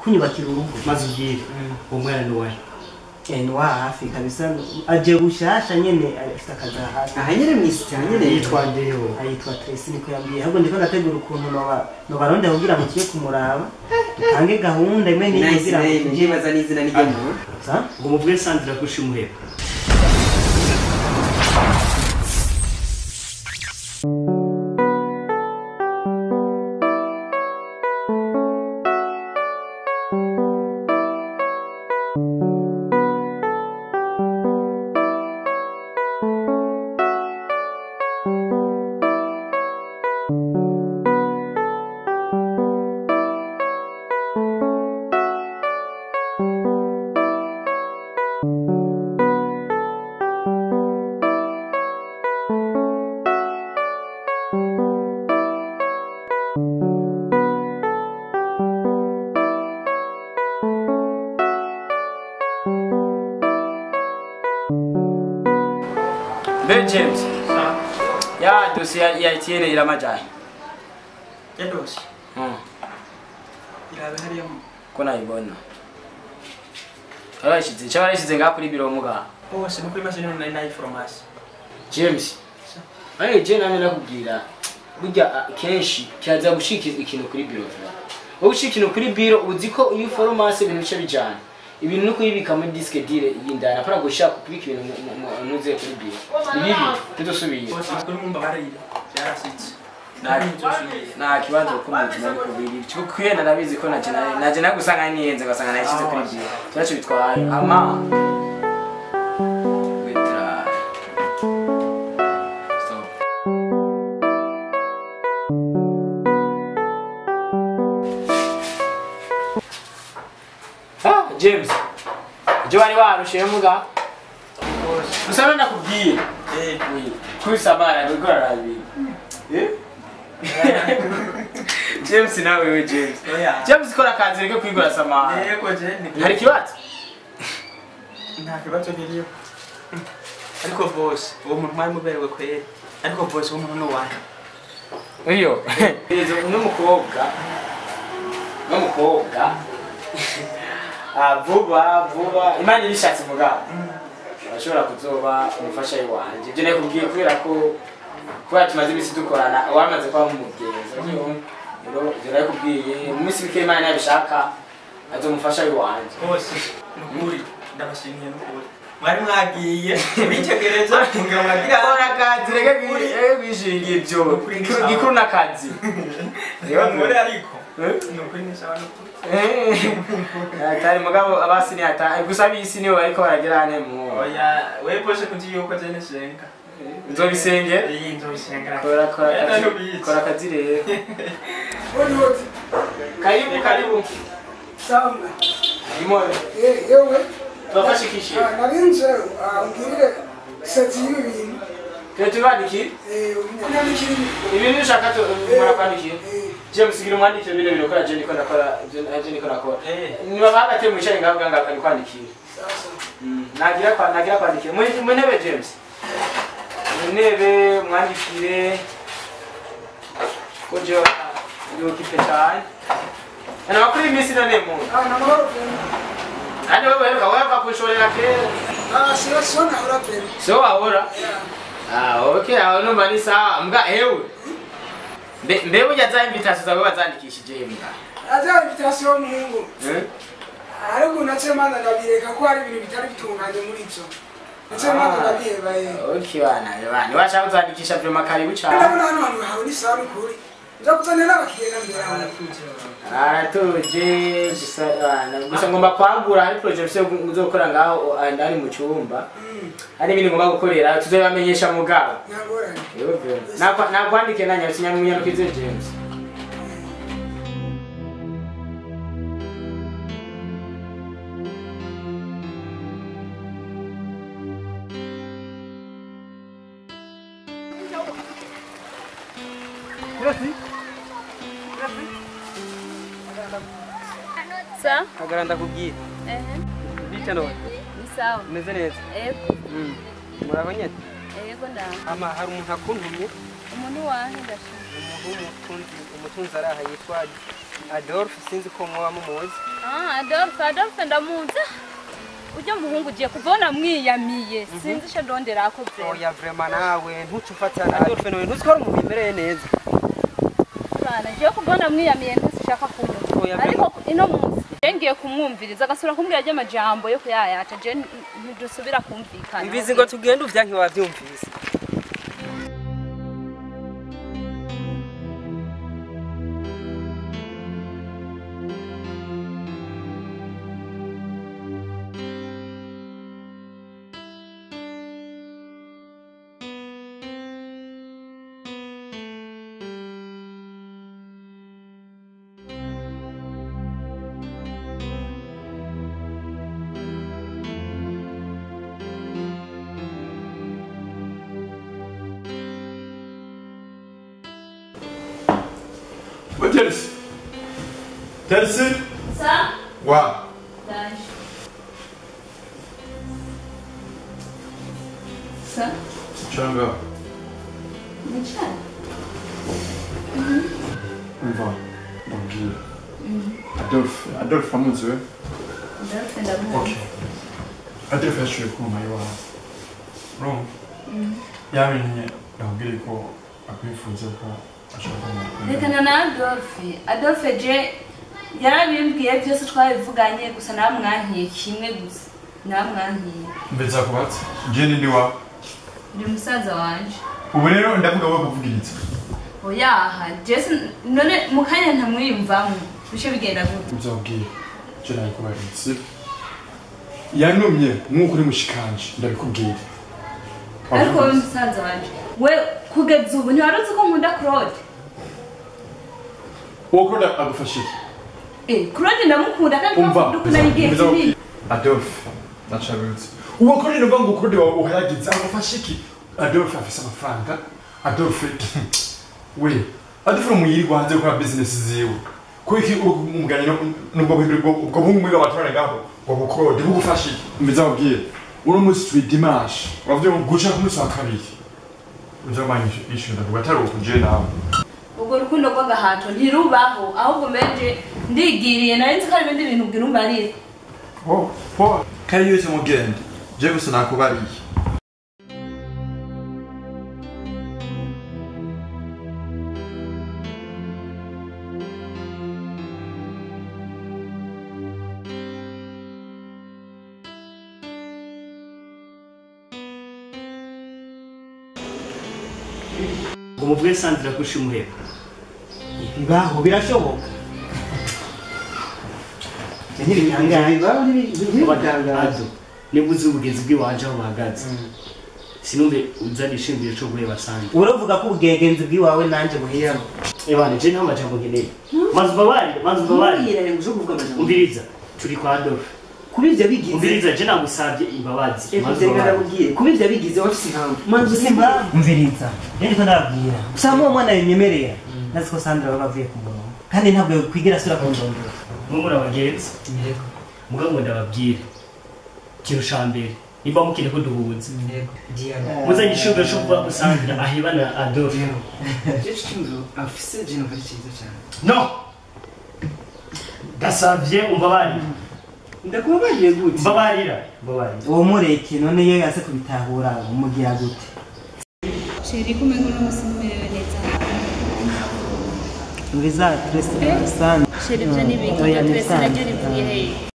Kunyubakira urugo. Maze ubwire uwo mwana ni uwahe? Ni uwa hafi kabisa, aje gushasha nyene, afite akazi hafi. Aha nyene mw'isi nyene. Yitwa ndeyo? Ayitwa Tracy, niko yambwiye. Ahubwo ndiko ndategura ukuntu nobarondera kugira ngo tujye kumuraba, dutange gahunda imwe n'iyo Nice kugira ngo name, tujye. ndibaza n'izina n'iryo. Sa? Ngo mubwire Sandra ko ushimuheba. Mbe James. Ya dossier ya Etienne iramajaye. Ya dossier. Irabe hariya. Ko nayibona. Arashize, cyarashize ngaha kuri biro muga. Bose no kuri mashini nari nayiforomasi. James. Aye je name nakubwira. Burya kenshi cyaza gushika ikintu kuri biro. Wowe ushika ikintu kuri biro uzi ko iyo foromasi ibintu bice bijana. Ibintu no kuyibika muri disque dire yindana para gushaka kubika ibintu nuze kuri biro. Ni bibi tudusubiye. Bose kuri mumba barira. Byarasitse. Nta kibazo ko muzima ariko biri. Kukuyenda ndabizi ko naje nagusanga niyenze ngasanga nayishize kuri biro. Turacu bitwaye. Ama witra. Stop. Ah, James. Je wari warushe muga. Usana nakubwiye. Kusamara ndikora rabi. James nawe we James. James kora akazi reke kwigora samara. Yego je ni. Hari kibazo? Nta kibazo kiriyo. Ariko boss, uwo muntu mwari muberewe kwere. Ariko boss uwo muntu ni uwahe? Iyo. N'umukobwa. N'umukobwa. Ah vuba vuba Imana ibishatse mugabo. Ashobora kuzoba umufasha wanje. Ibyo nakubwiye kubera ko kuba tumaze imisi dukorana wamaze kwa mumugenzi. Rero ibyo nakubwiye mu minsi mike Imana yabishaka azomufasha wanje. Bose nukuri ndabashimiye nukuri. Mwari mwagiye muritegereza kugira mwagira ora kazi reke bishinga ibyo. Gikuru nakazi. Rero muri ariko nukuri ni sawa nukuri. Atari mugabo abasi ni ata gusa bisi niwe bariko baragira ane mu. Oya we bose kuzi yuko je nisenga. Nzobisenge? Iyi nzobisengera. Kora kora kora kazi rero. Karibu karibu. Sawa. Imo. Yewe. Tubafashe Narinze ungirire seti y'ibintu. Tubandikire? Unyandikire. Ibintu ushaka murakwandikira. James gira umwandikire bino bintu ukora je niko ndakora je niko nakora. Niba bagate mwicare ngaho nganga abikwandikira. Nagira kwa nagira kwandikira. Mu ntebe James. Mu ntebe mwandikire. Ko je yokipe cyane. Ana makuru imisi none mu. Ah namahoro. Kandi wewe wewe wewe kushorera kera. Ah sio sio nahora pe. Sio wahora? Ah okay, aho numva ni sawa. Mbwa ewe. Mbe burya za invitation zawe bazandikishije mbwa. Aza invitation muhungu. Ariko nace manza ndabireka ko hari ibintu bitari bitunganye muri ivyo. Nace manza ndabiheba. Okay bana, bana. Washaka kuzandikisha vraiment karibu cyane. Ndabona hano hantu hawe ni sawa nukuri. Nzakuzanira n'abakiriya mbere. Aratuje gusa gusa ngomba kwagura hari project nzokora ngaho ndani mu cyumba. Hari ibintu ngomba gukorera tuzobamenyesha mugabo. Nagoranye. Yego vyo. Nakwandike nanya sinyamunyarukize James. Sa? Agara ndakubwiye. Bicha none. Ni sawa. Meze neza. Yego. Murabonye? Yego nda. Ama hari umuntu akuntumye. Umuntu wahe ndashaka. Umuntu w'umutunzi, umutunzi araha yitwa Adolphe sinzi ko muba mumuzi. Adolphe ndamuzi. Ujya muhungu ugiye kubona mwiyamiye sinzi icyo ndondera ko bye. Oya vraiment nawe ntucufata Adolphe nawe ntuzikora umuntu yemereye neza. Bana ngiye kubona mwiyamiye ntuzishaka kunyumva. Ariko ino munsi ngiye kumwumviriza agasura kumbwira ajya amajambo yo kuyayata je ntidusubira kumvikana. Ibizi ngo tugende uvyanke wavyumvise. Tersi. Tersi. Sa? Wa. Dash. Sa? Changa. Nichana. Umva. Ndabwira. Adolphe amuzi we? Adolphe ndamuzi. Okay. Adolphe yashoboye kumpa iwawe. Urumva? Yamenye ndakubwire ko akwifuza ko Rekana na Adolphe. Adolphe je yarabimbwiye byose twabivuganye gusa namwankiye kimwe gusa. Namwankiye. Mbeza kubatse. Je ni wa. Ndi musaza wanje. Ubu rero ndavuga wowe kuvugiritsa. Oya, je none mukanya ntamwiyumvamo. Bice bigenda gute? Nzabwiye. Je nayikubaritse. Yanumye nkuko uri mushikanje ndabikubwira. Ariko wowe musaza wanje. We kugeza ubu ntiwaruzi ko nkunda Claude. Uwo Claude agufasha iki? Claude ndamukunda kandi ndakunda igihe kinini. Adolphe ndacabutse. Uwo Claude ndavuga ngo Claude wawe uharagize agufasha iki? Adolphe afise amafaranga. Adolphe we Adolphe umuyirirwa hanze gukora business ziwe. Kuki umuganye nubwo ubwo bungu mwiga batorane ngaho ngo Claude bugufasha iki? Mbizabwiye. Uno munsi turi dimanche. Wavyo guca ku munsi wa kabiri. Nzamanye ishu ndavuga atari ukuje nawe. Ubwo rukundo rw'agahato ntirubaho ahubwo mbeje ndigiriye nari nzi ko ari ibindi bintu bwirumbarira. Oh, po kari yose mugende. Je gusa nakubariye. Umubwe Sandra kushimuheba. Bibaho birashoboka. Ado, nibuze ubugenzi bw'iwanje aho buhagaze. Sinumve uzana ishingiro cyo guheba Sandra. Uravuga ko ubugenzi bw'iwawe nanje buhiyamo. Ebana je nta majambo nkeneye. Manzu babari. Umviriza, turi kwa Adolphe. Kubivya bigize. Umviriza je nagusabye imbabazi. Manzu babari. Kubivya bigize wafise impamvu. Manzu simba. Umviriza. Ndiko ndabwira. Gusa mu mwana yanyemerera. Nazi ko Sandra baba avuye ku murongo. Kandi ntabwo kwigira asura kundondora. Mumura bagenzi. Yego. Mugabo ndababwira. Ikintu ca mbere nimba mukene ko duhuza. Yego. Dialogue. Muzanye ishingiro cyo kuvuga ko Sandra ahebana Adolphe. Je cyumvo afise je numva ari cyiza cyane. No. Ndasavye umbabarire. Ndakubabariye gute? Mbabarira. Uwo mureke none iyo yase kubitahura umugira gute? Chéri kumengo no musimere neza. Mbiza Tresina. Chéri byo nibiki? Tresina ryo rivuye he?